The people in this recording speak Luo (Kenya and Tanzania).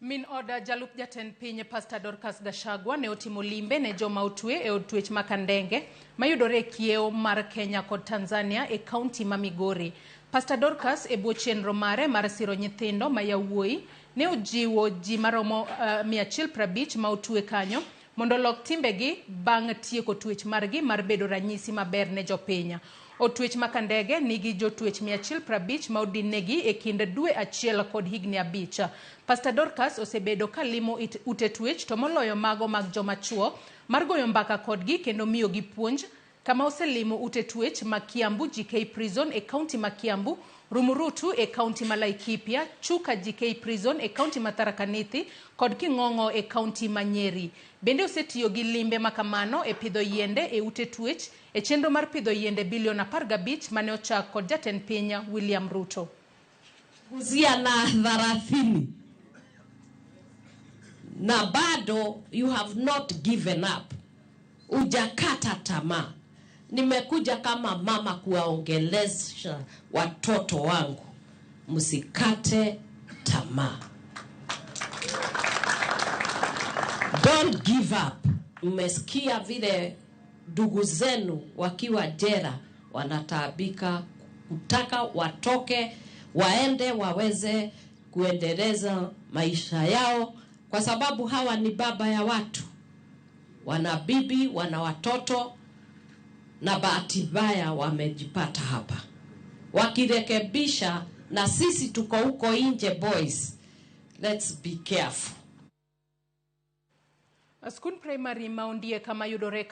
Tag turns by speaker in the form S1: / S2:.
S1: Min oda jalup jatend piny Pastor Dorcas Gachagua ne otimo limbe ne joma otwe e od twech ma Kandenge mayudore e kiewo mar Kenya kod Tanzania e kaunti ma Migori. Pastor Dorcas e bwo chenro mare mar siro nyithindo ma yawuoyi ne ojiwo ji maromo 150 ma otwe kanyo mondo olok timbegi bang' tieko twech margi mar bedo ranyisi maber ne jopiny. Od twech ma Kandege nigi jotwech 150 ma odinnegi e kind dwe achiel kod higni abich. Pastor Dorcas osebedo ka limo ute twech to moloyo mago mag joma chuo mar goyo mbaka kodgi kendo miyogi puonj kama oselimo ute twech ma Kiambu GK Prison e kaunti ma Kiambu, Rumurutu e kaunti ma Laikipia, Chuka GK Prison e kaunti ma Tharaka Nithi kod King'ong'o e kaunti ma Nyeri. Bende osetiyo gi limbe ma kamano e pidho yiende e ute twech e chenro mar pidho yiende bilion 15 mane ochak kod jatend piny William Ruto.
S2: Guzia na 30 na bado you have not given up, hujakata tamaa. Nimekuja kama mama kuwaongelesha watoto wangu, msikate tamaa, don't give up. Mmesikia vile ndugu zenu wakiwa jela wanataabika kutaka watoke waende waweze kuendeleza maisha yao, kwa sababu hawa ni baba ya watu, wana bibi, wana watoto, na bahati mbaya wamejipata hapa. Wakirekebisha, na sisi tuko huko nje, boys, let's be careful.
S1: Skund primary ma Ondiek kama yudore